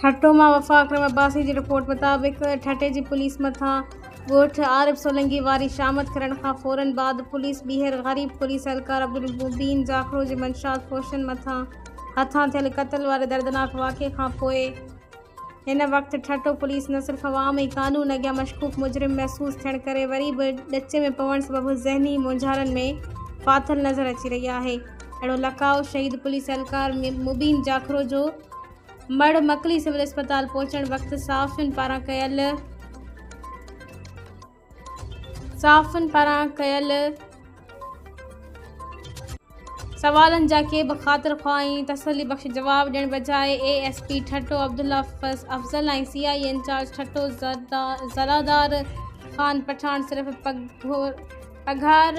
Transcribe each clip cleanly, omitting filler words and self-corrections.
ٺٽو مان وفا اڪرم عباسي جي رپورٽ مطابق ٺٽي جي پوليس مٿان ڳوٺ عارب سولنگي واري شامت ڪرڻ کان فورن بعد پوليس ٻيهر غريب پوليس اهلڪار عبدالمبين جاکرو جي منشيات فروشن مٿان هٿان ٿيل قتل واري دردناڪ واقعي کان پوء هن وقت ٺٽو پوليس نه صرف عوام ۽ قانون اڳيان مشڪوڪ مجرم محسوس ٿيڻ ڪري وري به ڏچي ۾ پوڻ سبب ذهني مونجهارن ۾ ڦاٿل نظر اچي رهي آهي اهڙو لقاء شهيد پوليس اهلڪار مبين جاکرو جو مڙهه مڪلي سول اسپتال پهچڻ وقت صحافين پاران ڪيل صحافين پاران ڪيل سوالن جا ڪي به خاطر خواهه ۽ تسلي بخش جواب ڏيڻ بجاء A S P Thatta Abdullah Afzal ۽ C I A incharge Thatta Zaladar Khan Pathan صرف پگهار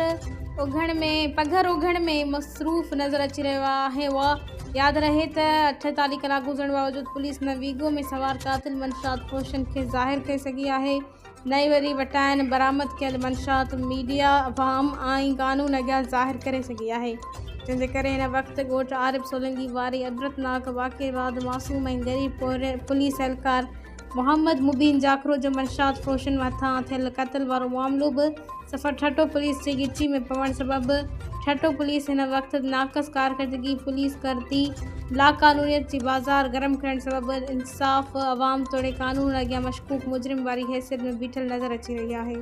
اگهڻ ۾ پگهر اگهڻ ۾ مصروف نظر اچي رهيو آهي هئا ياد رهي ته 48 ڪلاڪ گذرڻ باوجود پوليس نه ويگو ۾ سوار قاتل منشيات فروشن کي ظاهر ڪري سگهي آهي نه ئي وري وٽانئن برآمد ڪيل منشيات ميڊيا عوام ۽ قانون اڳيان ظاهر ڪري سگهي آهي جنهن جي ڪري هن وقت ڳوٺ عارب سولنگي واري عبرتناڪ واقعي بعد معصوم ۽ غريب پوليس اهلڪار محمد مبين جاکرو جو منشيات فروشن هٿان ٿيل قتل وارو معاملو به صفا ٺٽو پوليس جي ڳچي ۾ پوڻ سبب ٺٽو پوليس هن وقت ناقص ڪارڪردگي پوليس ڪردي لاقانونيت جي بازار گرم ڪرڻ سبب انصاف عوام توڙي قانون اڳيان مشڪوڪ مجرم واري حيثيت ۾ بيٺل نظر اچي رهي آهي.